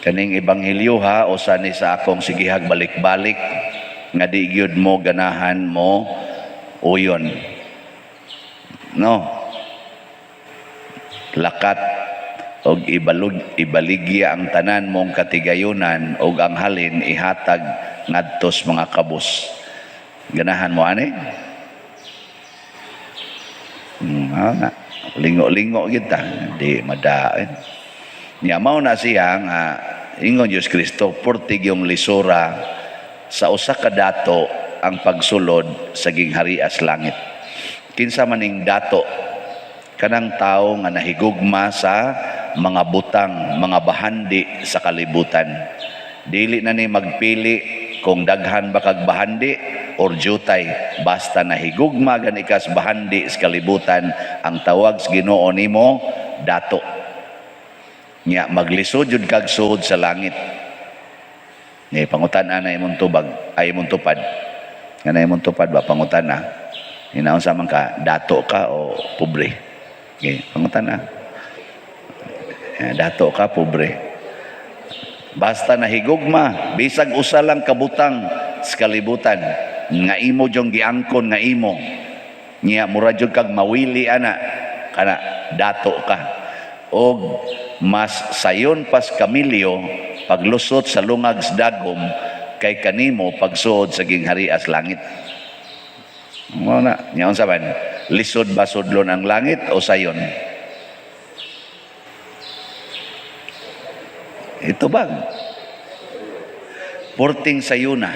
Kaning ebanghelyo ha, usa ni sa akong sigihag balik-balik nga di gyud mo ganahan mo uyon. No. Lakat og ibalug ibaligya ang tanan mong katigayunan og ang halin ihatag ngadtos mga kabus. Ganahan mo ani? Na. Lingo-lingo kita, di madain. Nya mao na siya nga ingon Diyos Kristo, purtig yung lisura sa usa ka dato ang pagsulod sa gingharias langit. Kinsa maning dato? Kanang tao nga nahigugma sa mga butang, mga bahandi sa kalibutan. Dili na ni magpili kung daghan ba kag bahandi or jutay, basta nahigugma gani kas bahandi sa kalibutan, ang tawag sa Ginoo nimo dato. Nya maglisod jud kag suod sa langit. Ni pangutan-a na imong tubag, ay imong tupad. Nga na imong tupad ba, pangutan-a. Hinaon sa man ka, dato ka o pobre? Okay, pangutan-a. Dato ka, pobre. Basta nahigugma, bisag usa lang kabutang sa kalibutan, nga imo jong giangkon nga imo. Nya mura jud kag mawili ana, kana dato ka. Og mas sayon pas kamilyo paglusot sa lungag sa dagom kay kanimo pagsuod sa gingharias langit. Mao na, nya unsa man? Lisod ba sudlon ang langit o sayon? Ito bag. Porting sayuna.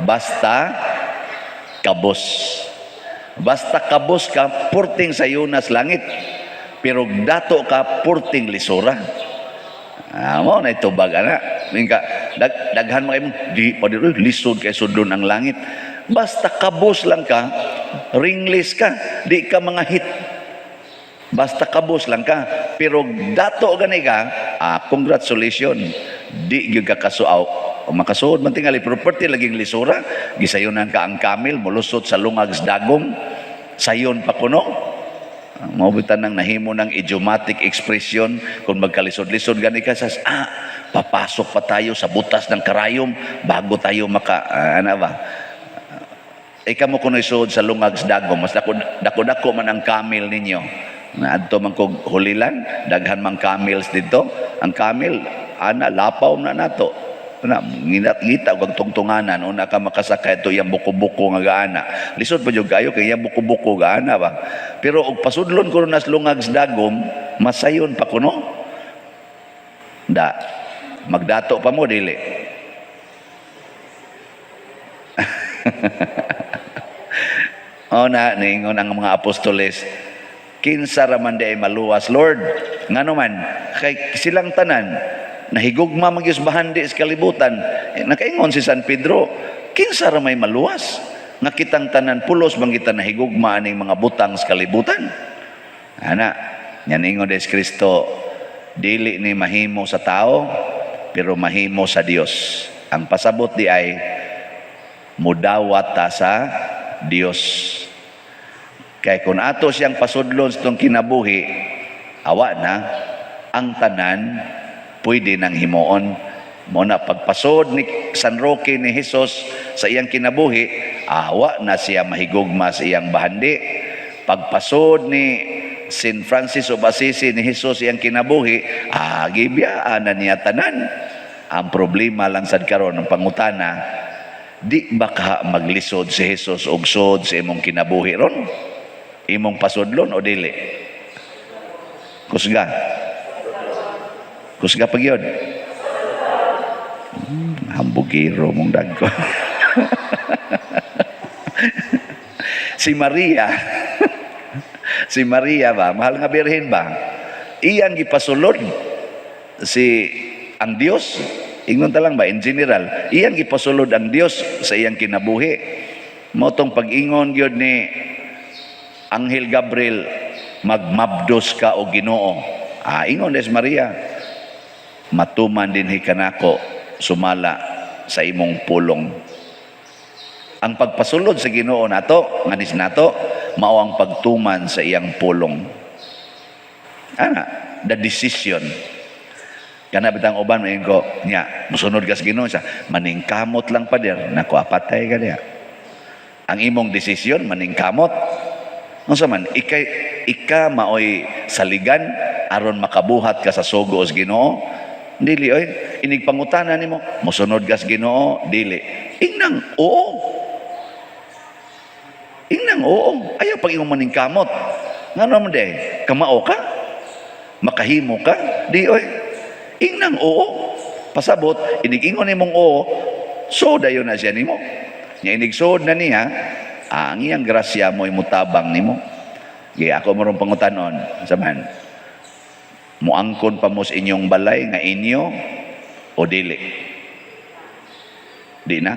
Basta kabos. Basta kabos ka, porting sayuna sa langit. Pero dato ka, porting lisura. Ah, mo na ito bag ana. Mingka daghan mga imong di pa di lisod kay sudlon ang langit. Basta kabos lang ka, ringless ka, di ka mga hit. Basta kabos lang ka, pero dato gani ka, ah, congratulations. Di gyud ka kasuaw. Makasuod man tingali pero perti laging lisura, gisayonan ka ang camel molusot sa lungag sa dagom, sayon pa kuno. Mao bitan nang nahimo ng idiomatic expression kung magkalisod-lisod gani ka sa papasok pa tayo sa butas ng karayom bago tayo maka ana ba. Ika mo kuno isuod sa lungag sa dagom, mas dako dako, dako man ang camel ninyo. Na adto man kog hulilan, daghan man camels dito. Ang camel ana lapaw na nato. Na nginat ngita og tungtunganan una ka makasakay to iyang buko-buko nga gaana. Lisod pa jud kayo kay iyang buko-buko gaana ba. Pero og pasudlon ko nas lungag sa dagom, masayon pa kuno. Da magdato pa mo dili. O na niingon ang mga apostoles, kinsa ra man di ay maluwas, Lord? Ngano man kay silang tanan nahigugma man gyud sa bahandi sa kalibutan. Eh, nakaingon si San Pedro, kinsa ra may maluwas nga kitang tanan pulos man kita nahigugma aning mga butang sa kalibutan? Ana nya niingon des Kristo, dili ni mahimo sa tao pero mahimo sa Dios. Ang pasabot di ay mudawat ta sa Dios. Kay kung ato siyang pasudlon sa itong kinabuhi, awa na, ang tanan pwede nang himuon. Mo na pagpasod ni San Roque ni Jesus sa iyang kinabuhi, awa na siya mahigugma sa iyang bahandi. Pagpasod ni Saint Francis of Assisi ni Jesus iyang kinabuhi, gibiyaan na niya tanan. Ang problema lang sad karon ang pangutana, di ba ka maglisod si Jesus og sod sa imong kinabuhi ron? Imong pasudlon o dili? Kusga. Kusga pa gyud. Hambugiro mong dagko. Si Maria, si Maria ba, mahal nga birhen ba? Iyang gipasulod si ang Dios, ingon ta lang ba in general, iyang gipasulod ang Dios sa iyang kinabuhi. Mao tong pag-ingon gyud ni Anghel Gabriel, magmabdos ka o Ginoo. Ah, ingon des Maria, matuman dinhi kanako sumala sa imong pulong. Ang pagpasulod sa Ginoo nato, nganis nato, mao ang pagtuman sa iyang pulong. Ana, the decision. Kana bitang uban moingon ko, nya, musunod ka sa Ginoo sa maningkamot lang, pader. Nako, apatay ka diha. Ang imong desisyon maningkamot. Unsa man ika, ika maoy saligan aron makabuhat ka sa sugo sa Ginoo? Dili oy. Inig pangutana nimo, musunod ka sa Ginoo, dili? Ingnang oo. Ingnang oo. Ayaw pag imong maningkamot. Ngano man diay? Kamao ka? Makahimo ka? Di oy. Ingnang oo. Pasabot, inig ingon nimong oo, so dayon na siya nimo. Nya inig suod na niya, ang iyang grasya mo mutabang nimo. Gaya ako morong pangutanon, sa man, muangkon pa mo sa inyong balay nga inyo o dili? Di na?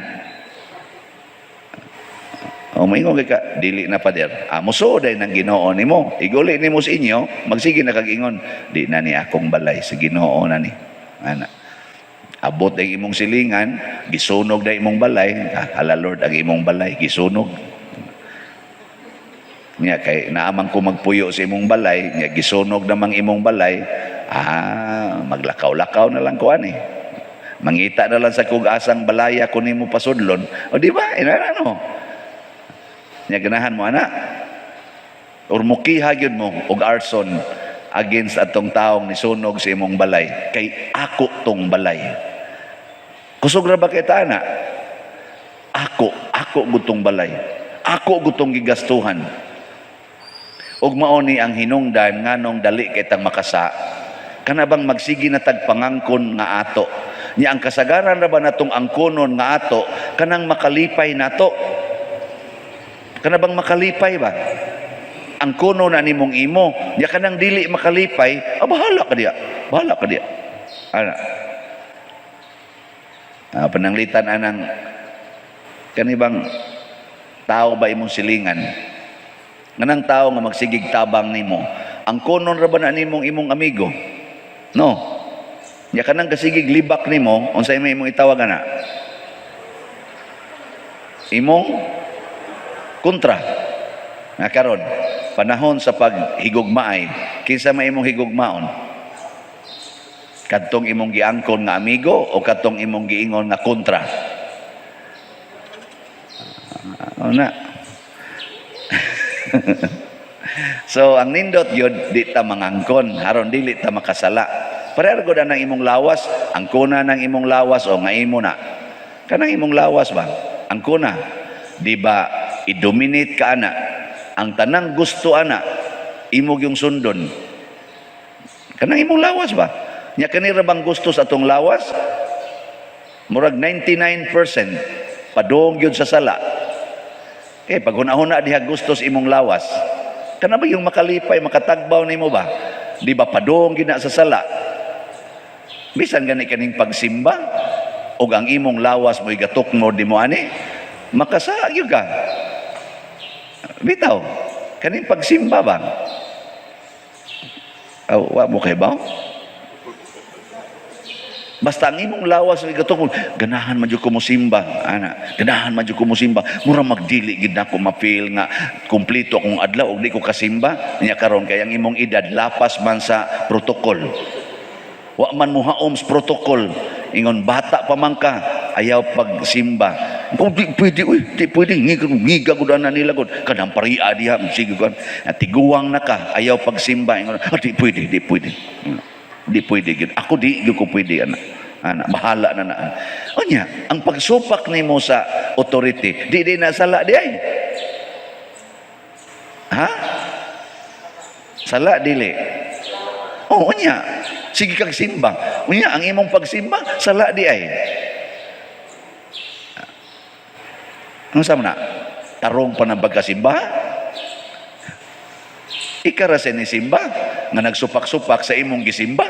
O moingon kay ka, dili na, pader. Ah, musuod ay ng Ginoo nimo. Iguli nimo sa inyo, magsige na kag ingon, di na ni akong balay, sa Ginoo na ni. Ana. Abot ang imong silingan, gisunog na imong balay. Ah, hala Lord, ang imong balay, gisunog. Nya kay naamang ko magpuyo sa imong balay, nya gisunog namang imong balay, ah, maglakaw-lakaw na lang ko ani. Mangita na lang sa kug asang balaya ko nimo pasudlon. O di ba? Ina ano? Nya ganahan mo ana. Or mukiha gyud mo og arson against atong taong nisunog sa imong balay kay ako tong balay. Kusog ra ba kay ta ana? Ako, ako gutong balay. Ako gutong gigastuhan. Ug mao ni ang hinungdan nganong dali kay tang makasa. Kana bang magsige na tag pangangkon nga ato. Nya ang kasagaran ra ba natong angkonon nga ato kanang makalipay nato. Kana bang makalipay ba? Ang kuno na nimong imo, nya kanang dili makalipay, ah, bahala ka diya. Bahala ka diya. Ana. Ah, pananglitan anang kanibang tao ba imong silingan? Nganang tao nga magsigig tabang nimo, ang kunon ra ba na nimong imong amigo? No. Nya kanang kasigig libak nimo, unsay may imong itawag ana? Imong kontra. Nga karon, panahon sa paghigugmaay, kinsa may imong higugmaon? Kadtong imong giangkon nga amigo o kadtong imong giingon nga kontra? Ah, na. So ang nindot yun, di ta mangangkon, aron dili ta makasala. Pareho gud ang imong lawas, angkona ng imong lawas o nga imo na. Kanang imong lawas ba? Angkona. Di ba i-dominate ka ana? Ang tanang gusto ana, imo yung sundon. Kanang imong lawas ba? Nya kanira bang gusto sa atong lawas? Murag 99% padung gyud sa sala. Eh, pag huna-huna diha gusto sa imong lawas, kana ba yung makalipay, makatagbaw nimo ba? Di ba padung gina sa sala? Bisan gani kaning pagsimba, og ang imong lawas mo'y gatukmod di mo ani, makasala gyud ka. Bitaw, kaning pagsimba ba? Aw, wa mo kay ba? Basta ang imong lawas ay gatukmod, ganahan man jud ko mosimba, ana. Ganahan man jud ko mosimba. Mura magdili gid nako ma-feel nga kumpleto akong adlaw og di ko kasimba. Nya karon kay ang imong edad lapas man sa protocol. Wa man mohaom sa protocol. Ingon bata pa man ka, ayaw pagsimba. Kung di pwede, uy, di pwede, ngiga, ngiga gud ana nila gud. Kanang paria diha, sige gud. Tiguang na ka, ayaw pagsimba. Ingon, ah, di pwede, di pwede. Di pwede gud. Ako di gyud ko pwede ana. Ana, bahala na na. Unya, ang pagsupak nimo sa authority, di di na sala di ay. Ha? Sala dili. Oh, unya. Sige kag simba. Unya, ang imong pagsimba, sala di ay. Ano sa na? Tarong pa ng pagkasimba? Ika ra sa ni simba nga nagsupak-supak sa imong gisimba.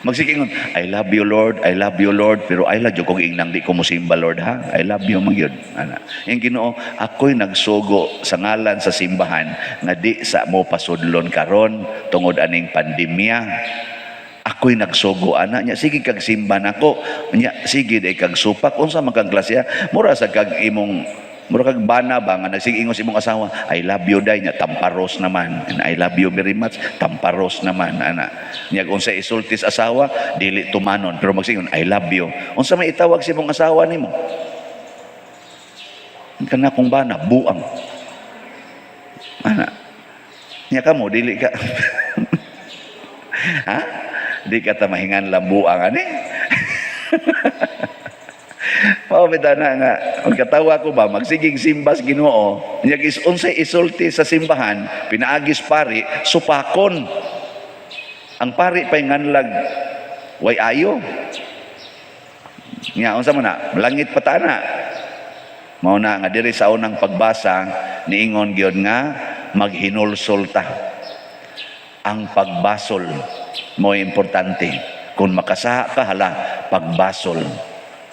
Magsigingon, "I love you, Lord, I love you, Lord," pero I love you kung ingnang di ko mosimba, Lord, ha? I love you man gyud. Ana. Yung Ginoo, ako'y nagsugo sa ngalan sa simbahan nga di sa mo pasudlon karon tungod aning pandemya. Ako'y nagsugo ana nya, sige kag simba nako. Nya sige day kag supak, unsa man kang klase? Mura sa kag imong Mura kag bana ba nga nagsigingon sa imong asawa, "I love you, day," nya tamparos naman. And "I love you very much," tamparos naman ana. Nya unsa isulti sa asawa, dili tumanon, pero magsingon, "I love you." Unsa may itawag sa imong asawa nimo? Kana kong bana, buang. Ana. Nya kamo dili ka, ha? Di ka ta mahingan lang buang ani. Mao bitaw na nga magkatawa ko ba, magsigig simbas Ginoo, nya is unsay isulti sa simbahan pinaagis pari, supakon. Ang pari pay nganlag way ayo. Nya unsa man na? Langit pa ta na. Mao na nga diri sa unang pagbasa niingon gyud nga maghinulsol ta. Ang pagbasol mo importante. Kung makasaha ka, hala, pagbasol.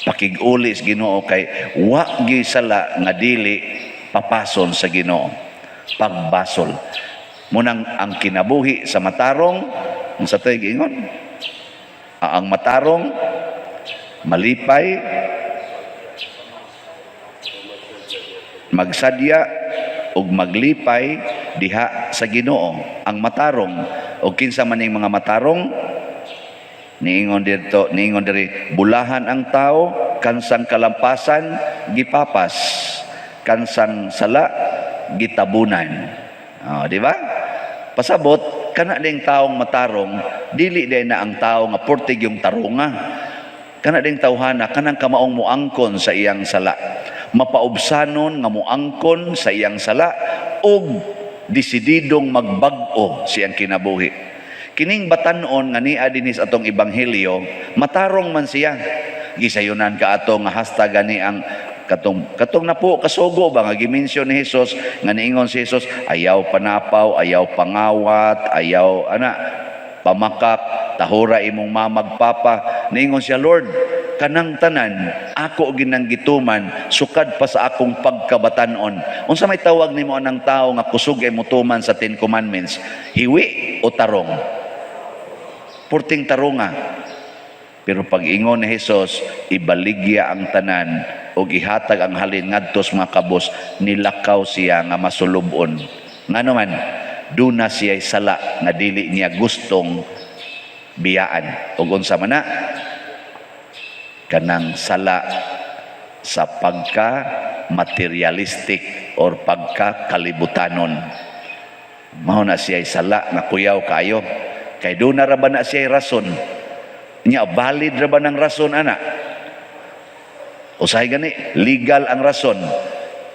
Pakig-uli sa Ginoo kay wa gyud sala nga dili papason sa Ginoo. Pagbasol. Munang ang kinabuhi sa matarong, unsa to'y giingon? Ang matarong malipay, magsadya ug maglipay diha sa Ginoo. Ang matarong, og kinsa man ning mga matarong niingon didto, niingon diri, bulahan ang tao kansang kalampasan gipapas, kansang sala gitabunan. Oh, di ba? Pasabot kana ding taong matarong, dili day na ang tao nga portig yung tarunga. Kana ding tawhana, kanang kamaong muangkon sa iyang sala, mapaubsanon nga muangkon sa iyang sala ug desididong magbag-o siyang kinabuhi. Kining batan-on nga nia dinhi sa atong ebanghelyo, matarong man siya. Gisayunan ka ato nga hasta gani ang katong katong napo kasugo ba nga gi-mention ni Jesus, nga niingon si Jesus, ayaw panapaw, ayaw pangawat, ayaw ana pamakak, tahura imong mamag papa. Niingon siya, "Lord, kanang tanan ako ginang gituman sukad pa sa akong pagkabatanon." Unsa may tawag nimo anang tao nga kusog ay motuman sa Ten Commandments? Hiwi o tarong? Purting tarunga. Pero pag ingon ni Jesus, ibaligya ang tanan o ihatag ang halin ngadto sa mga kabos, nilakaw siya nga masulubon. Ngano man, duna siya sala nga dili niya gustong biyaan. Ug unsa man na? Kanang sala sa pagka materialistic or pagka kalibutanon. Mao na siya sala nga kuyaw kayo. Kay duna ra ba na siya rason? Nya valid ra ba ng rason ana? Usahay gani, legal ang rason.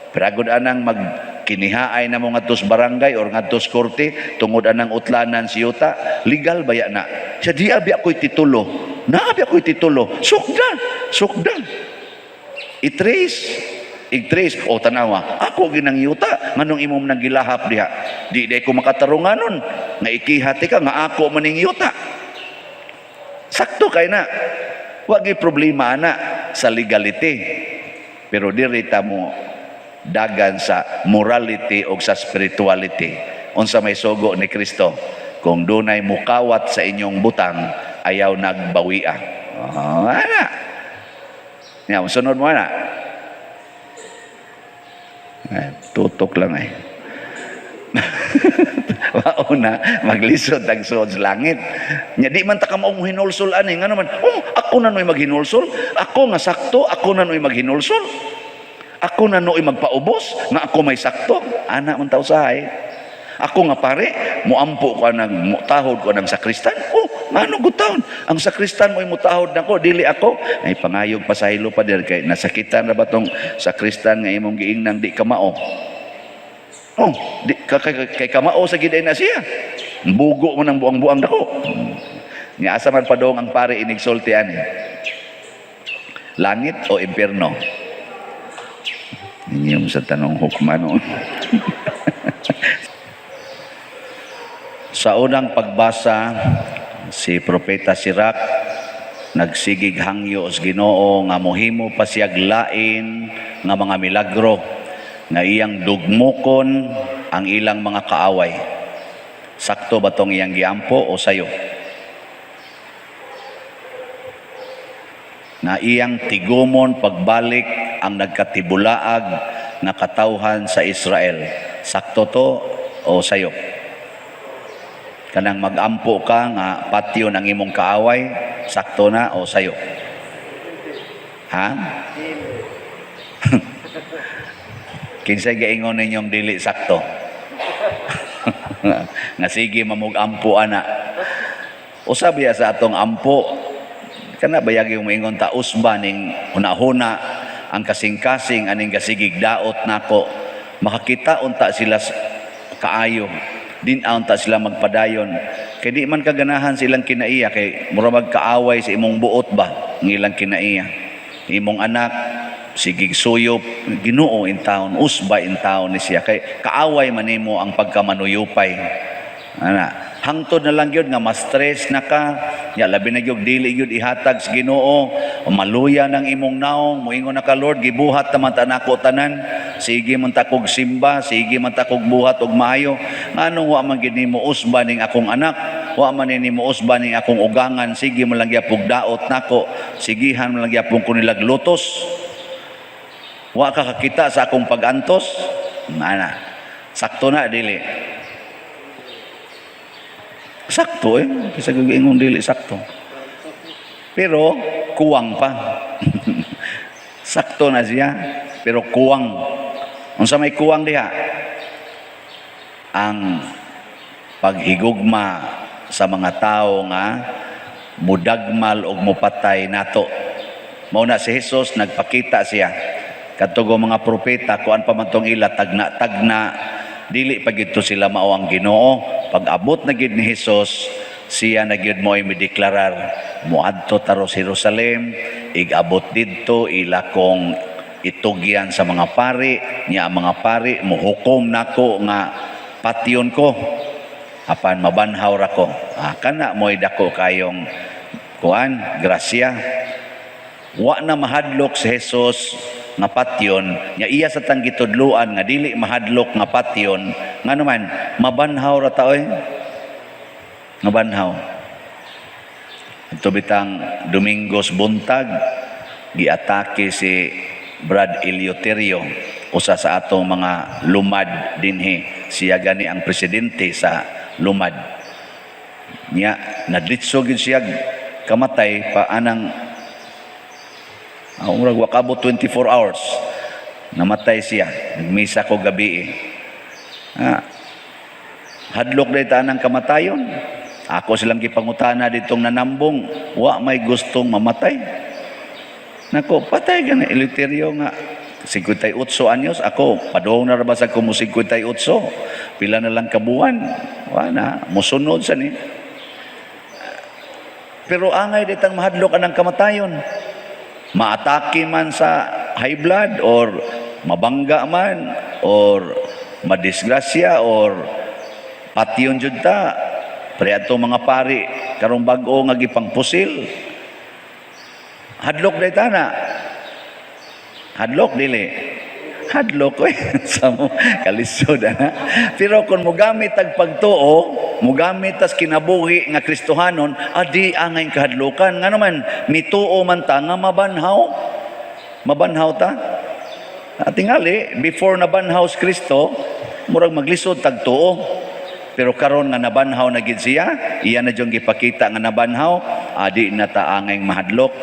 Pero agud anang mag kinihaay na mo ngadto sa barangay or ngadto sa korte tungod anang utlanan si yuta, legal baya na? Siya di abi ako'y titulo. Naabi ako'y titulo. Sukda, sukda. I-trace, i-trace. O tanawa, ako ginang yuta, nganong imong nang gilahap diha? Di ko makatarunganon nga ikihati ka nga ako maning yuta. Sakto kay na. Wa gyud problema ana sa legality. Pero diri ta mo dagan sa morality o sa spirituality. Unsa may sugo ni Kristo? Kung dunay mukawat sa inyong butang, ayaw nagbawia. Oh, ana. Ya, sunod mo ana. Ay, tutok lang ay. Mauna, maglisod ang suod sa langit. Nya di man ta ka maong hinulsol ani, ngano man, oh, ako na no'y maghinulsol, ako nga sakto, ako na no'y maghinulsol. Ako na no'y magpaubos, nga ako may sakto. Ana man ta usahay. Ako nga pare, muampo ko nang mutahod ko ng sakristan. Oh, ngano gud taon? Ang sakristan mo'y mutahod nako, dili ako. Ay pangayog pa sa hilo pa dir kay nasakitan ra ba tong sakristan nga imong giingnang di kamao? Oh, di ka, kay, kay kamao sa gid na siya. Bugo mo ng buang-buang dako. Nya asa man padong ang pare inigsulti ani? Langit o impyerno? Inyong sa tanong hukma noon. Sa unang pagbasa, si Propeta Sirak nagsigig hangyo sa Ginoo nga mohimo pa siyag lain nga mga milagro nga iyang dugmukon ang ilang mga kaaway. Sakto ba tong iyang giampo o sayo? Na iyang tigumon pagbalik ang nagkatibulaag nga katawhan sa Israel. Sakto to o sayop? Kanang magampo ka nga patyon ang imong kaaway, sakto na o sayop? Ha? Kinsay gaingon ninyong dili sakto? Nga sige mamug ampo ana. Usab ya sa atong ampo, kana bayagi moingon ta, usba ning hunahuna ang kasing-kasing aning gasigig daot nako, makakita unta sila kaayo din unta sila magpadayon, kay di man kaganahan silang kinaiya, kay mura magkaaway sa imong buot ba ang ilang kinaiya. Imong anak sigig suyop, Ginoo in town, usba in town ni siya, kay kaaway man nimo ang pagkamanuyupay ana. Hangtod na lang gyud nga ma-stress na ka ya, labi na gyud dili gyud ihatag sa Ginoo, maluya ng imong naong, moingon na ka, "Lord, gibuhat naman ta nako tanan, sige man ta kog simba, sige man ta kog buhat og maayo, nganong wa man gid nimo usba ning akong anak, wa man nimo usba ning akong ugangan? Sige man lang gyapong daot nako, sigihan man lang gyapon ko nilag lutos. Wa ka kakita sa akong pagantos." Ana, sakto na, dili sakto eh? Kasi ingon dili sakto, pero kuwang pa. Sakto na siya, pero kuwang. Unsa may kuwang diha? Ang paghigugma sa mga tao nga mudagmal og mupatay nato. Mao na si Jesus, nagpakita siya kadtong mga propeta, kuan pa man tong ila tagna-tagna, dili pa gyud to sila mao ang Ginoo. Pag abot na gyud ni Jesus, siya na gyud mo'y mideklarar, "Moadto ta ros Jerusalem, igabot didto ila kong itugyan sa mga pari, niya ang mga pari mohukom nako nga patyon ko, apan mabanhaw ra ko." Ah, kana mo'y dako kayong kuan, grasya. Wa na mahadlok si Jesus nga patyon nya. Iya sa tang gitudloan nga dili mahadlok nga patyon, ngano man mabanhaw ra ta oy, mabanhaw. Adto bitang Domingos buntag, giatake si Brad Eleuterio, usa sa atong mga lumad dinhi. Siya gani ang presidente sa lumad niya. Nadritso gyud siya kamatay pa anang murag wa kabot 24 hours, namatay siya. Nagmisa ko gabi eh. Ah, hadlok day ta ng kamatayon. Ako silang gipangutana ditong nanambong, wa may gustong mamatay. Nako, patay gani Eleuterio nga 58 anyos. Ako padung na ra ba sa ko mo 58, pila na lang kabuan, wa na mosunod sa ni. Pero angay ditang mahadlok anang kamatayon, maatake man sa high blood or mabangga man or madisgrasya or patyon jud ta pre ato mga pari karong bag-o nga gipangpusil. Hadlok day tana. Hadlok, dili hadlok oy? Sa mo kalisod ana. Pero kung mogamit tag pagtuo, mogamit tas kinabuhi nga Kristohanon, adi angay kahadlokan, ngano man mituo man ta nga mabanhaw, mabanhaw ta. Tingali before nabanhaw si Kristo, murag maglisod tag tuo. Pero karon nga nabanhaw na gid siya, iya na jung gipakita nga nabanhaw, adi na ta angay mahadlok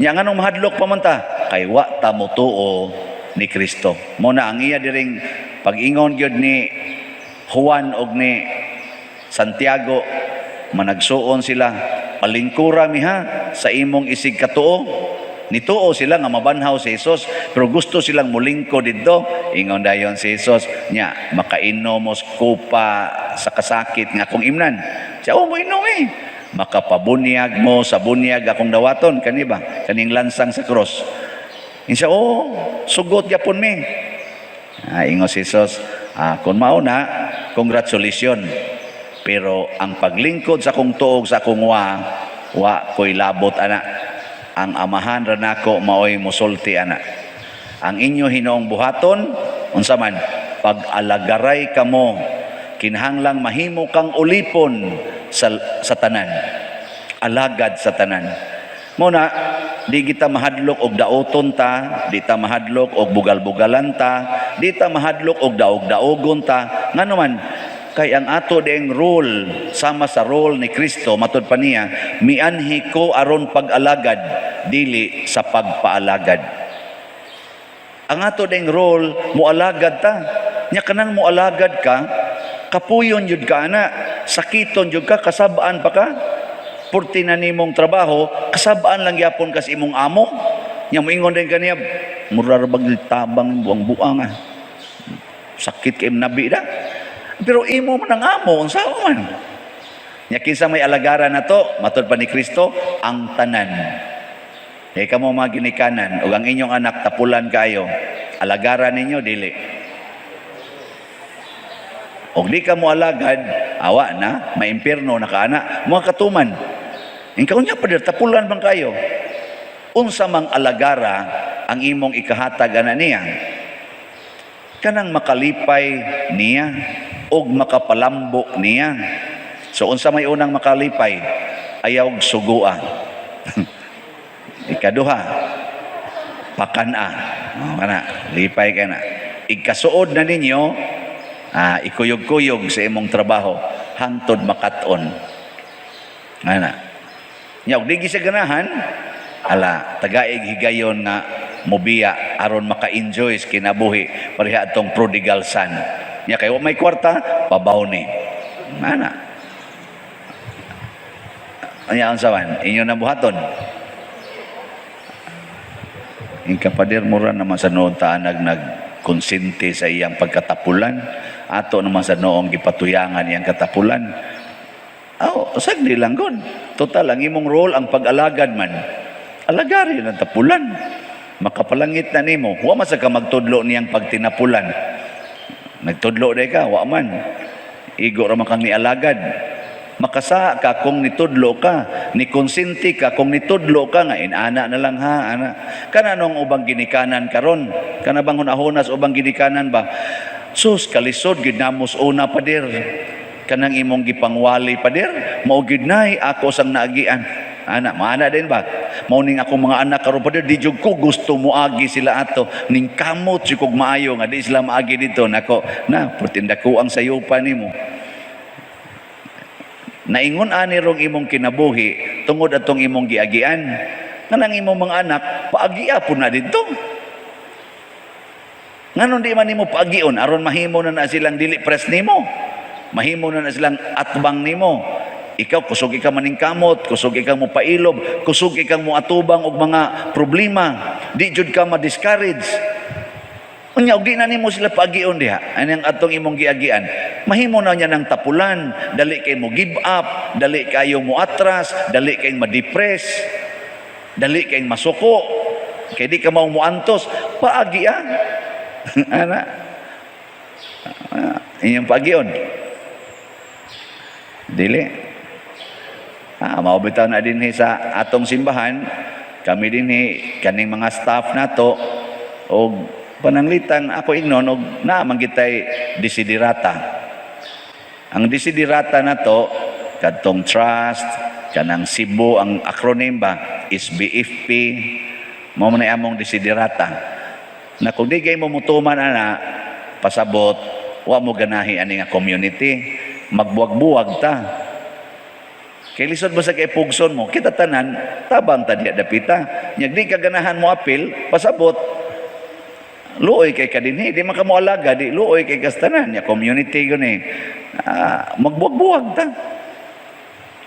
nya. Nganong mahadlok pa man ta? Kay wa ta motuo ni Kristo. Mo na ang iya diring pag-ingon gyud ni Juan og ni Santiago, managsuon sila, "Palingkura mi ha sa imong isig katuo." Nituo sila nga mabanhaw si Jesus, pero gusto silang mulingko didto. Ingon dayon si Jesus nya, "Makainom mo sa kupa sa kasakit nga akong imnan?" Siya, "Oh, moinom eh." "Makapabunyag mo sa bunyag akong dawaton?" Kani ba? Kaning lansang sa cross. Insa, "Oh, sugot gyapon mi." Ah, ingon si Jesus, "Ah, kung mao na, congratulations. Pero ang paglingkod sa akong tuog sa akong wa, wa ko'y labot ana. Ang Amahan ra nako maoy musulti ana. Ang inyo hinoong buhaton, unsa man, pag-alagaray kamo, kinahanglang mahimo kang ulipon sa tanan. Alagad sa tanan." Mao na di kita mahadlok og daoton ta, di ta mahadlok og bugal-bugalan ta, di ta mahadlok og daog-daogon ta. Ngano man, kay ang ato ding role sama sa role ni Kristo. Matud pa niya, "Mianhi ko aron pag-alagad, dili sa pagpaalagad." Ang ato ding role, mualagad ta. Nya kanang mualagad ka, kapuyon jud ka ana, sakiton jud ka, kasabaan pa ka. Purti na nimong trabaho, kasabaan lang gyapon kas imong amo. Nya moingon din kaniya, "Mura ra bag tabang buang-buang ah. Sakit kay nabi da." Pero imo man ang amo, unsa man? Nya kinsa may alagaran nato? Matud pa ni Kristo, ang tanan. Kay kamo mga ginikanan ug ang inyong anak tapulan kayo, alagaran ninyo, dili? Og di ka mo alagad, awa na, maimpirno na ka ana, mga katuman. Ikaw niya pa tapulan man kayo. Unsa mang alagara ang imong ikahatag ana niya? Kanang makalipay niya og makapalambo niya. So unsa may unang makalipay? Ayaw sugua. Ikaduha, pakan-a. Oh, kana, lipay ka na. Ikasuod na ninyo, ikuyog-kuyog sa imong trabaho hangtod makat-on. Ana. Nya og di siya ganahan, ala, tagaig higayon nga mobiya aron maka-enjoy sa kinabuhi pareha atong prodigal son. Nya kay wa may kwarta, pabaw ni. Ana. Anya, unsa man inyo na buhaton? Ing kapader, mura naman sa noon taanag nagkonsente sa iyang pagkatapulan. Ato naman sa noong gipatuyangan iyang katapulan. Aw, sagdi lang gud. Total, ang imong role ang pag-alagad man. Alagari ang tapulan. Makapalangit na nimo. Wa man sa ka magtudlo niyang pagtinapulan. Nagtudlo day ka, wa man. Igo ra man kang nialagad. Makasa ka kung nitudlo ka, ni konsinti ka kung nitudlo ka nga inana na lang ha, ana. Kana nung ubang ginikanan karon, kana bang hunahunas ubang ginikanan ba? Sus, kalisod gid namos una, pader. Kanang imong gipangwali, pader, mao gid nay ako sang naagian. Ana, maana din ba? Mao ning akong mga anak karon, pader, di jud ko gusto moagi sila ato. Ning kamot jud kog maayo nga di sila maagi dito nako. Na, pertinda ko ang sayupan nimo. Naingon ani rong imong kinabuhi tungod atong imong giagian. Nganang imong mga anak paagia po na didto. Nganon di man nimo paagion aron mahimo na na silang dili press nimo? Mahimo na na silang atbang nimo. Ikaw kusog ikaw maningkamot, kusog ikaw mo pailob, kusog ikaw mo atubang og mga problema. Di jud ka ma-discourage. Unya og di na nimo sila paagion diha. Anang atong imong giagian? Mahimo na niya ng tapulan, dali kay mo give up, dali kayo mo atras, dali kay ma-depress, dali kay masuko. Kay di ka mao moantos, paagi ah. Ana. Ah, inyong paagion. Dili. Ah, mao bitaw na dinhi sa atong simbahan, kami dinhi kaning mga staff nato og pananglitan ako ingnon og naa man kitay desiderata. Ang desiderata nato kadtong trust kanang Cebu, ang acronym ba SBFP, mao man ay among desiderata. Na kung di kay mo mutuman ana, pasabot wa mo ganahi ani nga community, magbuwag-buwag ta. Kay lisod ba sa kay pugson mo, kita tanan, tabang ta diha dapita. Nya di ka ganahan mo apil, pasabot, luoy kay kadinhi, di man ka mo alaga, di luoy kay kastanan. Nya community yun eh. Ah, magbuwag-buwag ta.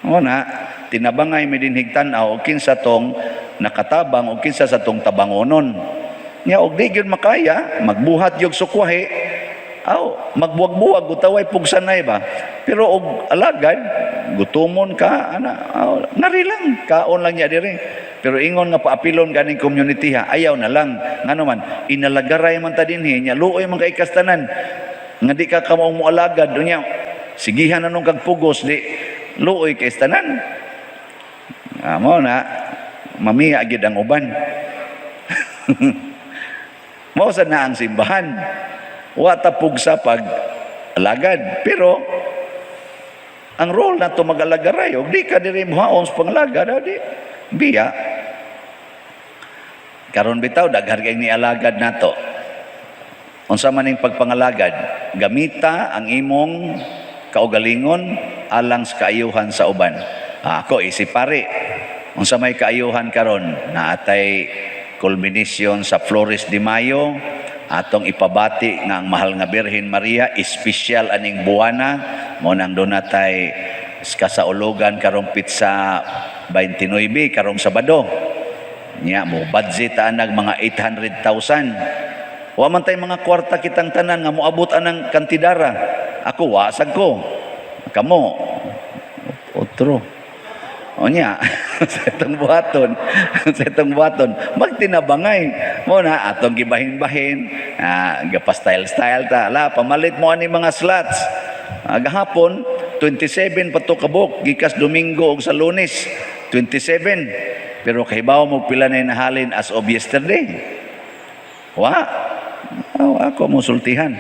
O na, tinabangay mi dinhig tan-aw og kinsa tong nakatabang og kinsa sa tong tabangonon. Nya og di gyud makaya, magbuhat yung sukwahi, aw, magbuwag-buwag utaway pugsanay ba. Pero og alagad, gutumon ka, ana, aw, nari lang, kaon lang niya diri. Pero ingon nga paapilon ganing community ha, ayaw na lang. Ngano man, inalagaray man ta dinhi, nya luoy man kay kastanan. Nga di ka kamaong moalagad, unya, sigihan na nung kag pugos, di luoy kay tanan. Ah, mao na, mamiya gid ang uban. Mao sa na ang simbahan. Wa ta pugsa pag alagad. Pero ang role nato mag-alagaray, og di ka diri mohaon sa pangalagad, di biya. Karon bitaw daghan kay nialagad nato. Unsa man ning pagpangalagad? Gamita ang imong kaugalingon alang sa kaayuhan sa uban. Ah, ako isip pari. Unsa may kaayuhan karon? Naatay culmination sa Flores de Mayo, atong ipabati nga ang mahal nga Birhen Maria espesyal aning buwana mo nang dunatay kasaulugan karong petsa 29, karong Sabado. Nya mo budget anag mga 800,000. Wa man tay mga kwarta kitang tanan nga moabot anang kantidara. Ako wasag ko. Kamo otro. O nya, sa itong buhaton, magtinabangay. Mo na, atong gibahin-bahin, gapa-style-style ta. Ala, pamalit mo ani mga slots. Gahapon, 27 pa to kabuk, gikas Domingo og sa Lunes, 27. Pero kahibaw mo pila na nahalin as of yesterday? Wa. Oh, ako mo sultihan.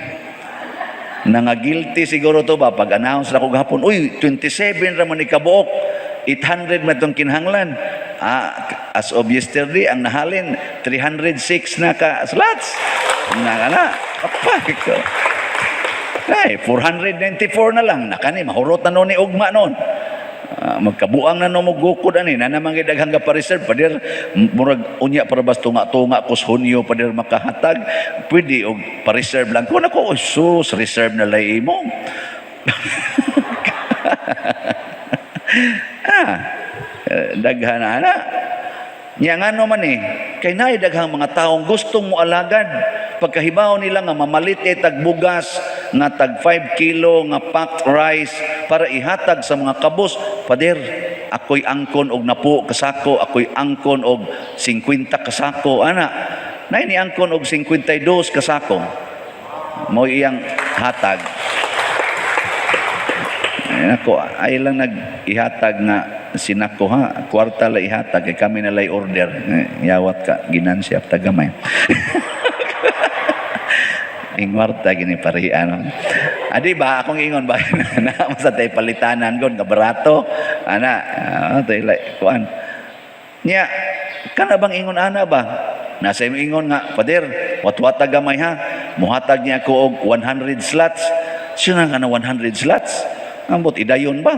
Nanga-guilty siguro to ba pag announce na ko gahapon, uy, 27 ra man ni kabuok. 800 man itong kinahanglan. Ah, as of yesterday, ang nahalin, 306 na ka slots. Na na, kapag ko. Ay, 494 na lang. Nakani, mahurot na noon ni Ugma noon. Ah, magkabuang na no mo gukod ani na naman gid daghang pa-reserve pader, murag unya para bas tunga-tunga kus Hunyo pader makahatag, pwede og pa-reserve lang ko nako. Oh, sus, reserve na lay imo. Ah, daghan na ana. Nya ngano man eh, kay naay daghang mga taong gustong moalagad. Pagkahibaw nila nga mamalit eh tag bugas nga tag 5 kilo nga packed rice para ihatag sa mga kabos, "Pader, ako'y angkon og napo kasako, ako'y angkon og 50 kasako," ana. Nay ni angkon og 52 kasako. Mo iyang hatag. Ay, nako, ay lang nag-ihatag nga sinako ha, kwarta la ihatag kay kami na lay order. Eh, yawat ka, ginansya tagamay. Ingwarta gini parian. Adi ba akong ingon ba na sa tay palitanan gon nga barato ana, tay lay kuan. Nya kana bang ingon ana ba? Nasa imong ingon nga, "Pader, watwata gamay ha. Muhatag niya ako og 100 slots." Siya na ka na 100 slots. Ambot idayon ba?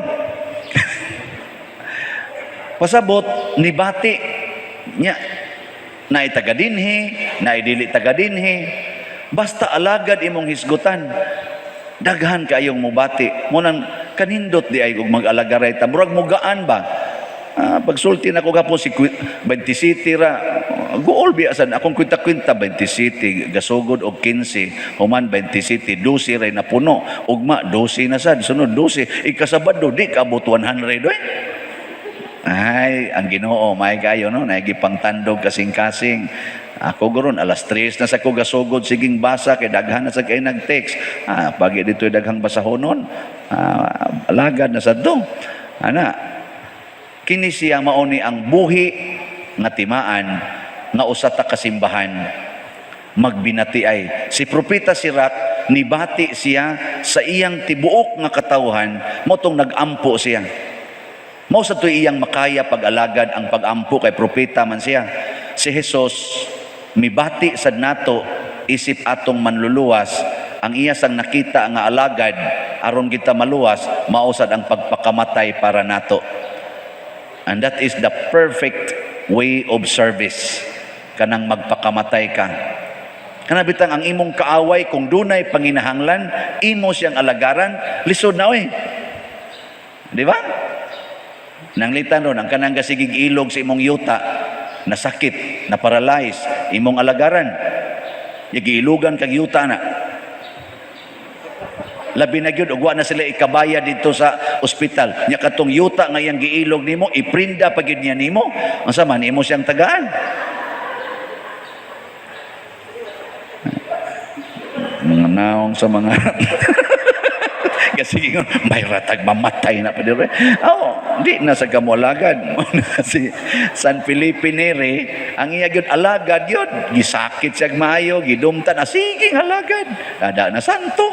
Pasabot ni bati nya naay taga dinhi, naay dili taga dinhi. Basta alagad imong hisgutan. Daghan kaayong mubati. Mo nang kanindot di ay og mag-alagaray ta. Murag mugaan ba? Ah, pagsulti na ko gapon si 27 ra. Guol biya sad akong kwinta-kwinta, 27 gasugod og 15, human 27, 12 ray napuno, ugma 12 na sad, sunod 12, ikasabado di kaabot 100 oy. Ay, ang Ginoo may kayo no, naigipangtandog kasing-kasing. Ako goron alas 3 na sa ko gasugod siging basa kay daghan na sa kay nag-text. Ah, pagi dito daghang basahonon. Ah, alagad na sad do. Ana, kini siya mao ni ang buhi nga timaan nga usa ta kasimbahan magbinati ay. Si Propeta Sirak, nibati siya sa iyang tibuok nga katawhan, mao tong nag-ampo siya. Mao sa to'y iyang makaya pag-alagad ang pag-ampo kay propeta man siya. Si Jesus mibati sad nato isip atong manluluwas. Ang iya sang nakita nga alagad aron kita maluwas, mao sad ang pagpakamatay para nato. And that is the perfect way of service. Kanang magpakamatay ka. Kana bitang ang imong kaaway kung dunay panginahanglan, imo siyang alagaran, lisod na oy. Di ba? Nanglitan ron, ang kanang gasigig ilog sa imong yuta, nasakit, na paralyze, imong alagaran. Yagiilugan kag yuta na. Labi na gyud og wa na sila ikabaya dito sa ospital. Nya katong yuta nga iyang giilog nimo, iprinda pa gyud niya nimo. Unsa man imo siyang tagaan? Mga naong sa mga kasi ingon, may ratag mamatay na pa dire. Oh, di na sa kamulagad. Si San Felipe Neri, ang iya gyud alagad yun. Gisakit siya maayo, gidumtan, ah, sige alagad. Ada na santo.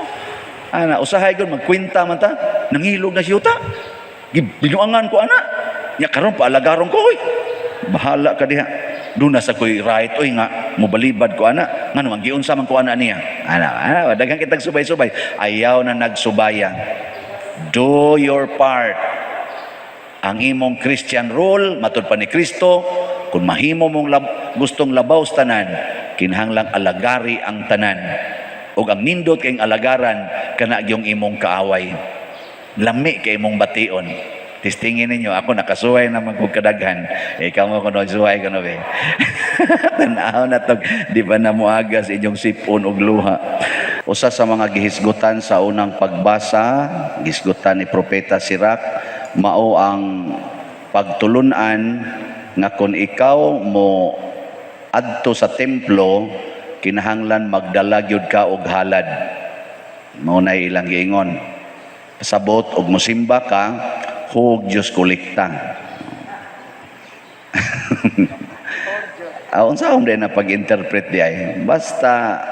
Ana, usahay gyud magkwenta man ta, nangilog na siyuta. Binuangan ko ana. Nya karon paalagaron ko oy. Bahala ka diha. Duna sa ko'y right oy nga mobalibad ko ana, ngano man giunsa man ko ana niya. Ana, ana, daghan kitag subay-subay. Ayaw na nagsubaya. Do your part. Ang imong Christian role, matud pa ni Kristo, kung mahimo mong gustong labaw sa tanan, kinahanglang alagari ang tanan. Ug ang nindot kayong alagaran, kana gyung imong kaaway. Lami kay imong bation. Testingin ninyo, ako nakasuway naman kog kadaghan. Ikaw mo kuno suway kuno be. Tan-aw na tog, di ba na moagas inyong sipon og luha. Usa sa mga gihisgutan sa unang pagbasa, gihisgutan ni Propeta Sirach, mao ang pagtulunan nga kung ikaw mo adto sa templo, kinahanglan magdala gyud ka og halad. Mao na ilang giingon. Pasabot og mosimba ka, hug Diyos kolekta. Ah, unsa akong din na pag-interpret di ay? Basta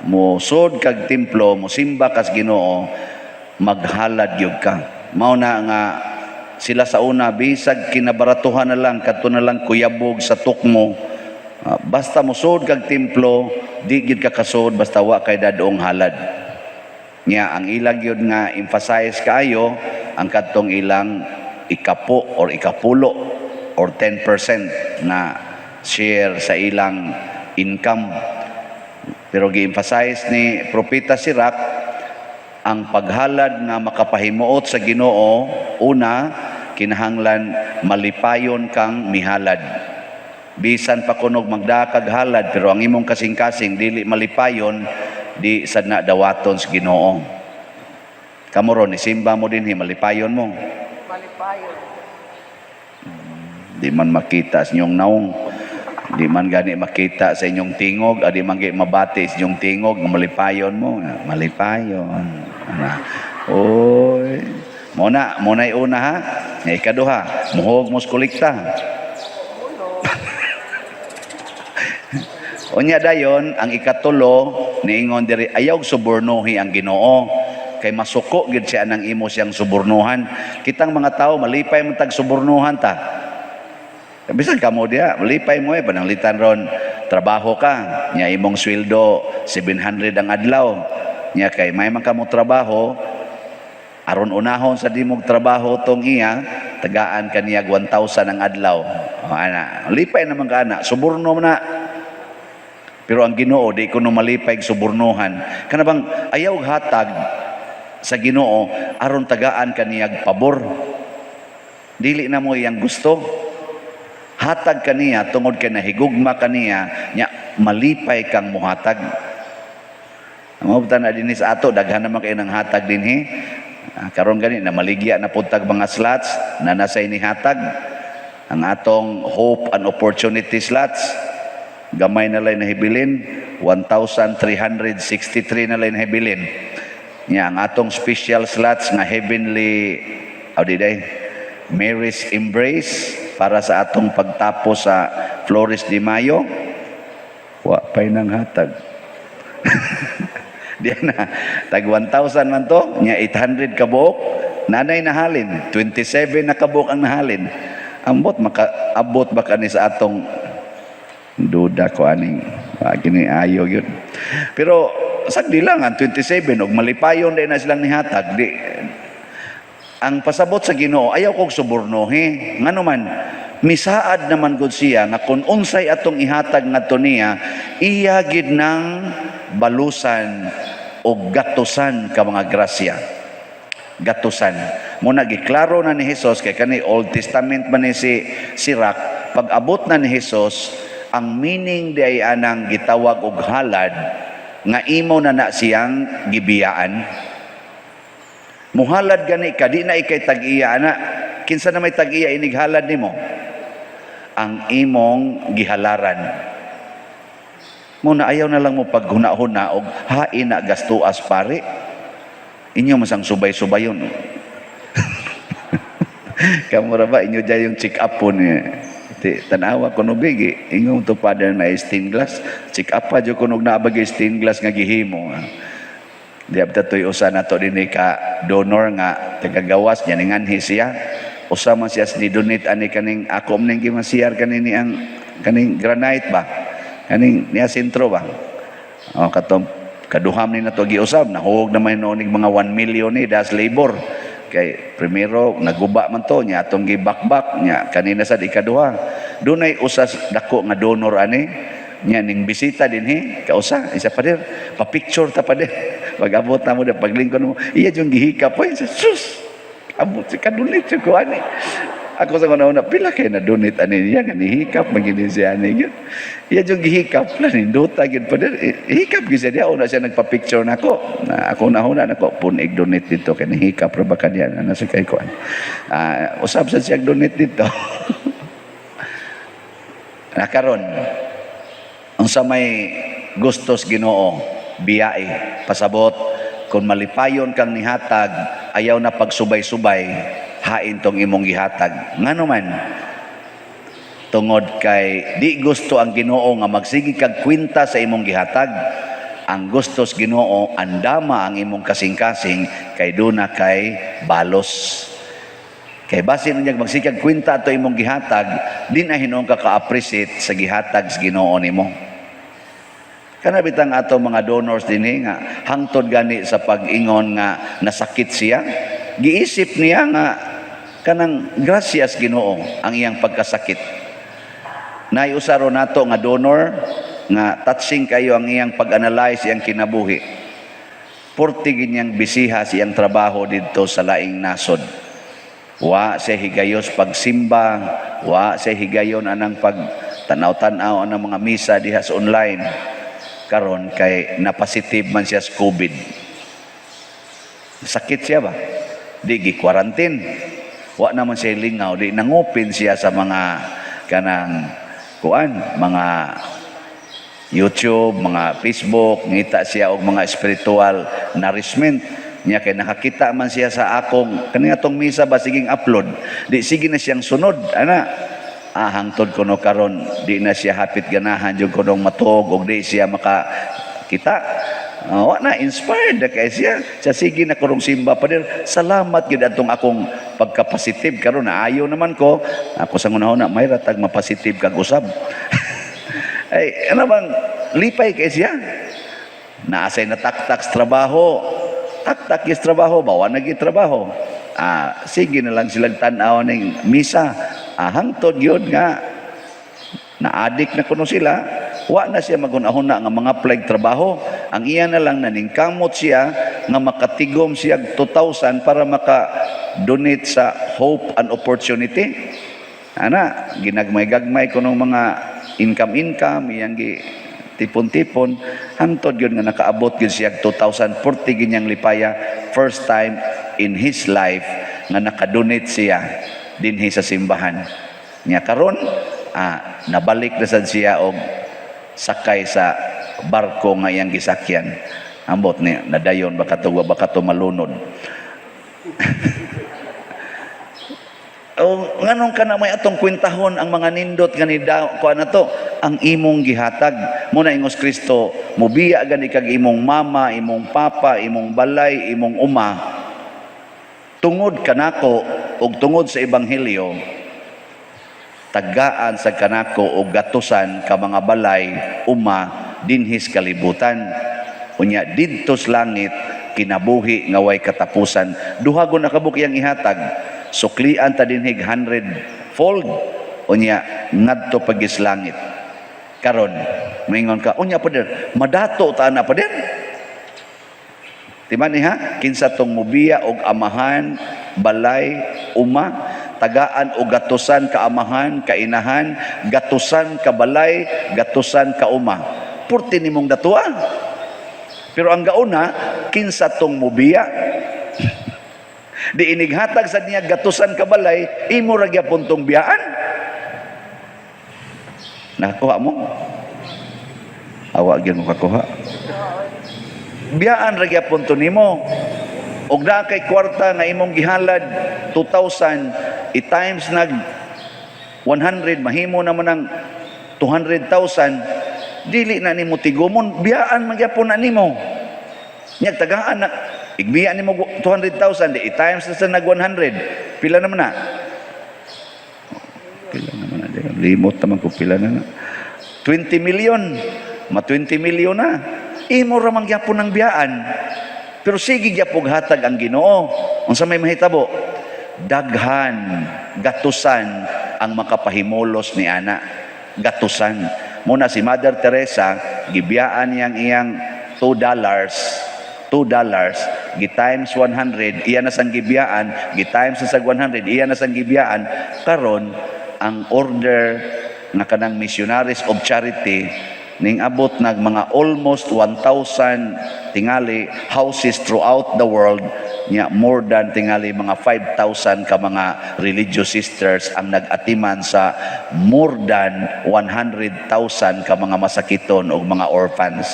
mo sud kag templo, mo simba kas Ginoo, maghalad gyud ka. Mao na nga sila sa una, bisag kinabaratuhan na lang, kadto na lang kuyabog sa tukmo. Ah, basta mosud kag templo, di gyud ka kasud basta wa kay dadong halad. Nya ang ilang gyud nga emphasize kaayo ang kadtong ilang ikapo or ikapulo or 10% na share sa ilang income. Pero gi-emphasize ni Propeta Sirach ang paghalad nga makapahimuot sa Ginoo, una, kinahanglan malipayon kang mihalad. Bisan pa kunog magdakag halad, pero ang imong kasing-kasing dili malipayon, di sad na dawaton sa Ginoo. Kamo ron, isimba mo dinhi, malipayon mo? Malipayon. Di man makita sa inyong naong. Di man gani makita sa inyong tingog, di man gani mabati sa inyong tingog, nga malipayon mo. Malipayon. Ana. Oy. Muna, muna una ha. Nga ikaduha, muhog mo sa kolekta. Unya dayon, ang ikatulo, niingon diri, ayaw subornohi ang Ginoo. Kay masuko gid siya nang imo siyang subornohan. Kitang mga tao malipay man tag subornohan ta. Bisan kamo diya, malipay mo eh, pananglitan ron, trabaho ka, nya imong sweldo 700 ang adlaw. Nya kay may man kamo trabaho, aron unahon sa dimog trabaho tong iya, tagaan kaniya 1,000 ang adlaw. O, ana, lipay naman ka ana, suborno na. Pero ang Ginoo di kuno malipay og subornohan. Kana bang ayaw hatag sa Ginoo aron tagaan kaniyag pabor. Dili na mo iyang gusto. Hatag kaniya tungod kay nahigugma kaniya, nya malipay kang muhatag. Ang mga na dinhi sa ato, daghan naman kayo ng hatag dinhi. Ah, karon gani na maligya na pud tag mga slots na nasa inihatag. Ang atong hope and opportunity slots, gamay na lang nahibilin, 1,363 na lang nahibilin. Nya ang atong special slots nga heavenly, aw di day, Mary's Embrace para sa atong pagtapos sa Flores de Mayo, wa pa'y nang hatag. Di na, tag 1,000 man to, nya 800 kabuok, nanay nahalin, 27 na kabuok ang nahalin. Ambot, makaabot ba kani sa atong duda ko aning kini ayo yun. Pero sagdi lang ang 27 og malipayon din na silang nihatag, di ang pasabot sa Ginoo, ayaw kog subornohi. Ngano man, misaad naman gud siya nga kung unsay atong ihatag ngadto niya, iya gid nang balusan o gatusan ka mga grasya. Gatusan. Muna giklaro na ni Jesus kay kani Old Testament man ni si Sirach, pag abot na ni Jesus, ang meaning di ay anang gitawag og halad nga imo na na siyang gibiyaan. Muhalad gani ka, di na ikay tag-iya ana. Kinsa na may tag-iya inig halad nimo? Ang imong gihalaran. Muna ayaw na lang mo paghuna-huna og hain na gastuas pare. Inyo masang subay-subayon. Kamura ba inyo dyan yung check up po ni Ti, tanawa ko no bigi ingon to father na stained glass check up pa jud kunog naa ba stained glass nga gihimo. Di abta to'y usa na to dinhi ka donor nga tagagawas niya ninganhi siya. Usa man siya ni donate ani kaning ako man ning gimasiyar kanini ang Kaning granite ba? Kaning niya sentro ba? Oh, katong kaduham ni nato giusab, nahug na may noon mga 1 million ni das labor. Kay primero naguba man to nya, atong gibakbak nya kanina sad ikaduha. Dunay usas dako nga donor ani nya ning bisita dinhi kausa isa, "Pader, pa-picture ta, pader." Pag-abot na mo da, paglingkod mo, iya yung gihikap oy, sus. Abot si kadonate siya ko ani. Ako sa una, pila kay na donate ani niya nga nihikap man gini siya ani gyud. Iya yung gihikap la, nindota gyud, pader. Hikap gyud siya diya, una siya nagpa-picture nako. Na ako na nako punig donate dito kay nihikap ra ba kaniya na nasa kay kuan. Ah, usab sa siya donate dito. Na karon, unsa may gustos Ginoo, biyae. Pasabot kung malipayon kang nihatag, ayaw na pagsubay-subay, hain tong imong gihatag. Ngano man? Tungod kay di gusto ang Ginoo nga magsige kag kwenta sa imong gihatag. Ang gustos Ginoo, andama ang imong kasing-kasing kay duna kay balos. Kay basin niya magsikag kwenta ato imong gihatag, di na hinuon ka ka-appreciate sa gihatag sa Ginoo nimo. Kana bitang ato mga donors dinhi nga hangtod gani sa pag-ingon nga nasakit siya, giisip niya nga kanang gracias Ginoo ang iyang pagkasakit. Nay usa ro nato nga donor nga touching kayo ang iyang pag-analyze iyang kinabuhi. Porti ginyang bisiha siyang trabaho didto sa laing nasod. Wa siya higayos pagsimba, wa siya higayon anang pag tanaw-tanaw anang mga misa diha sa online. Karon kay napositive man siya sa COVID. Sakit siya ba? Di gi-quarantine. Wa naman siya lingaw, di nangupin siya sa mga kanang kuan, mga YouTube, mga Facebook, ngita siya og mga spiritual nourishment niya kay nakakita man siya sa akong kani atong misa ba, siging upload, di sige na siyang sunod ana. Ah, hangtod kuno karon di na siya hapit ganahan jud kunong matuog og di siya maka kita. Ah, wa na inspired na kay siya siya sige na kurong simba, "Pader, salamat gid atong akong pagka-positive karon na ayo naman ko." Ako sa ngunahon na may ratag mapositive kag usab. Ay, ano bang lipay kay siya. Naasay na taktak sa trabaho, taktak is trabaho ba, wa nagi trabaho. Ah, sige na lang silang tan-aw ning misa. Ah, hangtod yun nga na-addict na kuno sila, wa na siya magunahuna nga mga apply trabaho. Ang iya na lang, naningkamot siya nga makatigom siya 2,000 para maka-donate sa Hope and Opportunity. Ana, ginagmay-gagmay kuno mga income-income, iyang gi tipon-tipon, hangtod yun nga nakaabot yun siya 2,040. Ginyang lipaya, first time in his life nga nakadonate siya dinhi sa simbahan. Nya karon, ah, nabalik na sad siya og sakay sa barko nga iyang gisakyan. Ambot ni nadayon baka to, baka to malunod. O nganong kana may atong kwentahon ang mga nindot nga ni kuan na to ang imong gihatag mo na ingos Kristo, mubiya gani kag imong mama, imong papa, imong balay, imong uma tungod kanako ug tungod sa ebanghelyo, tagaan sa kanako og gatusan ka mga balay, uma dinhis kalibutan, unya didto sa langit kinabuhi nga way katapusan. Duha gud na kabuk iyang ihatag: suklian ta dinhig 100 fold, unya ngadto pagis langit. Karon maingon ka, "Unya pader, madato ta ana, pader?" Timan ni ha, kinsa tong mubiya og amahan, balay, uma, tagaan og gatusan ka amahan, kainahan, gatusan ka balay, gatusan ka uma. Purti nimong datua. Pero ang gauna, kinsa tong mubiya. Di inighatag sa niya gatusan ka balay, imo ra gyapon tong biyaan. Nakakuha mo? Awa gyud mo kakuha. Biyaan ra gyapon to nimo. Og naa kay kwarta nga imong gihalad 2,000, i-times nag 100, mahimo naman ang 200,000. Dili na nimo tigumon, biyaan man gyapon na nimo. Nya tagaan na igbiya nimo 200,000, di i-times na sa nag 100, pila naman na? Pila naman na? Limot naman ko pila na. 20 million. Ma 20 million na. Imo ra man gyapon ang biyaan. Pero sige gyapon hatag ang Ginoo. Unsa may mahitabo? Daghan, gatusan ang makapahimulos ni ana. Gatusan. Muna si Mother Teresa, gibiyaan niyang iyang $2, $2 gi times 100, iya na sang gibiyaan, gi times sa 100, iya na sang gibiyaan. Karon ang order nga kanang Missionaries of Charity ning abot nag mga almost 1,000 tingali houses throughout the world nya, more than tingali mga 5,000 ka mga religious sisters ang nag-atiman sa more than 100,000 ka mga masakiton og mga orphans.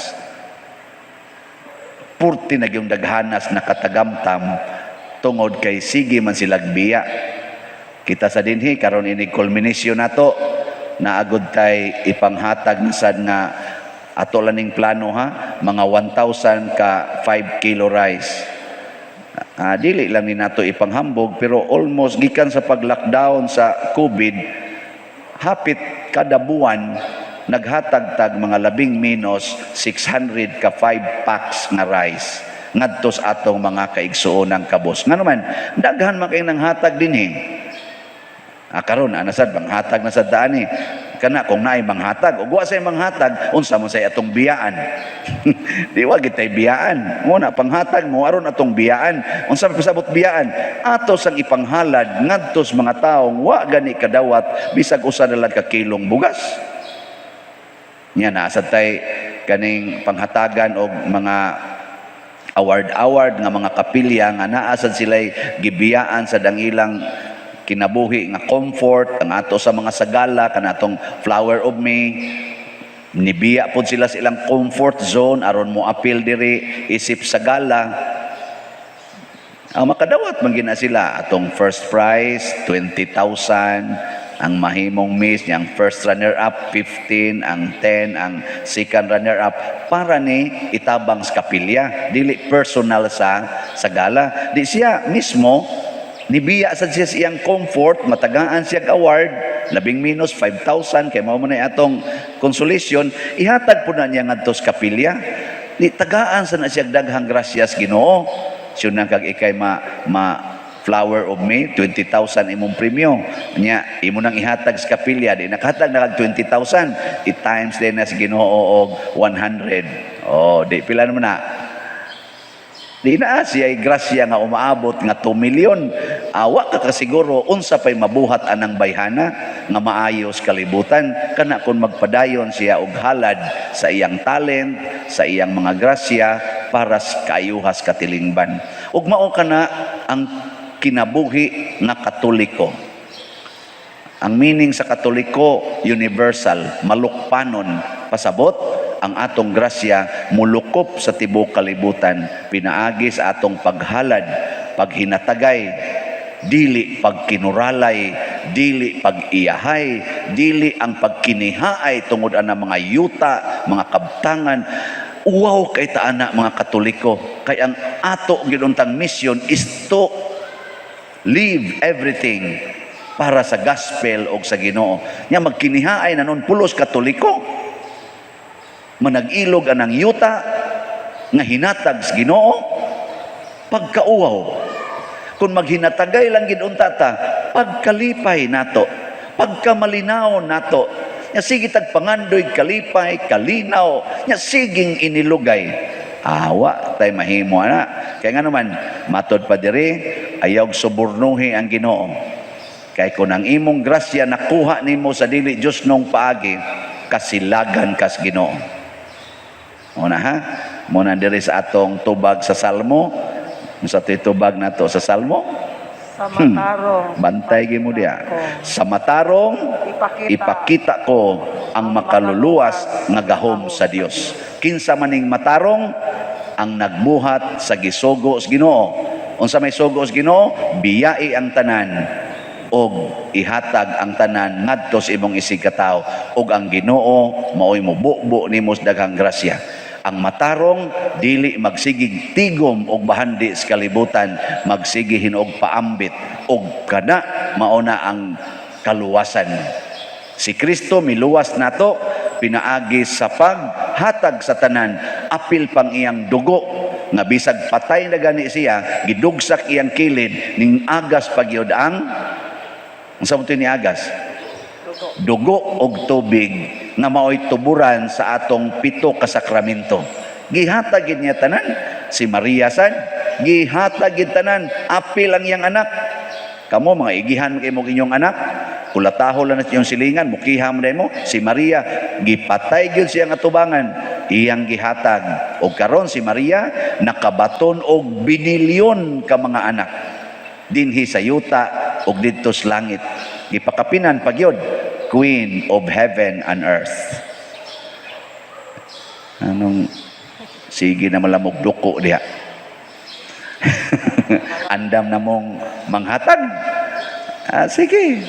Purti na yung daghanas nakatagamtam tungod kay sige man silag biya. Kita sa dinhi karon, ini culmination nato naagod tay ipanghatag na sad nga ato laning plano ha, mga 1,000 ka 5 kilo rice. Dili lang ni nato ipanghambog, pero almost gikan sa pag-lockdown sa COVID, hapit kada buwan naghatag tag mga labing menos 600 ka 5 packs nga rice ngadto sa atong mga kaigsuonang kabos. Ngano man daghan man kay nang hatag dinhi. Karon ana sad manghatag na sad daan ni kana kung naay manghatag ug wa say manghatag, unsa man say atong biyaan? Di wa gitay biyaan mo na panghatag mo aron atong biyaan. Unsa man pasabot biyaan? Ato sang ipanghalad ngadto sa mga taong wa gani kadawat bisag usa na lang ka kilong bugas. Nya naa sad tay kaning panghatagan og mga award-award nga mga kapilya nga naa sad sila'y gibiyaan sa dangilang kinabuhi nga comfort. Ang ato sa mga sagala, kanatong Flower of May, nibiya pod sila sa ilang comfort zone aron mo apil diri isip sagala. Ang makadawat man gina sila atong first prize 20,000, ang mahimong miss niyang first runner up 15, ang 10 ang second runner up, para ni itabang sa kapilya, dili personal sa sagala. Di siya mismo nibiya sa siya sa iyang comfort, matagaan siya award labing minus 5,000 kay mao man na atong consolation, ihatag po na niya ngadto sa kapilya. Ni tagaan sa na siya daghang grasyas Ginoo. Siya kag ikay ma Flower of May, 20,000 imong premyo nya, imo nang ihatag sa kapilya, di nakahatag na kag 20,000, i-times din na sa Ginoo og 100. Oh, di pila naman na? Di na siya ay grasya nga umaabot nga 2 million. Awa ka kasiguro unsa pay mabuhat anang bayhana nga maayos kalibutan kana kung magpadayon siya og halad sa iyang talent, sa iyang mga grasya para sa kaayuhas katilingban. Ug mao kana ang kinabuhi nga Katoliko. Ang meaning sa Katoliko, universal, malukpanon. Pasabot, ang atong grasya mulukop sa tibuok kalibutan pinaagi sa atong paghalad, paghinatagay, dili pagkinuralay, dili pag-iyahay, dili ang pagkinihaay tungod ana mga yuta, mga kabtangan. Uwaw kay taana mga Katoliko, kay ang ato ginuntang mission is to leave everything para sa gospel o sa Ginoo. Nya magkinihaay na nun pulos Katoliko, manag-ilog anang yuta nga hinatag sa Ginoo, pagkauwaw. Kung maghinatagay lang gid unta ta, pagkalipay nato, pagkamalinaw nato. Nya sige tag pangandoy kalipay, kalinaw, nya siging inilugay. Awa tay mahimo ana. Kaya nga naman, matod pa diri, ayaw subornuhi ang Ginoo. Kay kung ang imong grasya nakuha nimo sa dili Diyos nung paagi, kasilagan kas Ginoo. Muna ha, muna diri sa atong tubag sa Salmo. Sa tubag nato sa Salmo, Sa matarong. Bantay gyud mo diya. Ko. Sa matarong Ipakita. Ipakita ko ang makaluluwas nga gahom sa Dios. Kinsa maning matarong? Ang nagbuhat sa gisugo sa Ginoo. Unsa may sugo sa Ginoo? Biyai ang tanan og ihatag ang tanan ngadto sa imong isigkatawo ug ang Ginoo maoy mobubo nimo sa daghang grasya. Ang matarong dili magsigig tigom og bahandi sa kalibutan, magsige hinuog paambit, og kana mao na ang kaluwasan. Si Kristo miluwas nato pinaagi sa paghatag sa tanan, apil pang iyang dugo, nga bisag patay na gani siya, gidugsak iyang kilid, ning agas pagyud ang, unsa mo ni agas? Dugo og tubig nga maoy tuburan sa atong pito ka sakramento. Gihatag gid niya tanan. Si Maria sad, gihatag gid tanan, apil ang iyang anak. Kamo mga igihan kay mo inyong anak, kulataho lang na iyong silingan, mukiha mo mo. Si Maria gipatay gyud siyang atubangan, iyang gihatag. Og karon si Maria nakabaton og binilyon ka mga anak dinhi sa yuta ug didto sa langit. Gipakapinan pagyod, Queen of Heaven and Earth. Anong sige na malamog duko diha? Andam na mong manghatag. Ah, sige.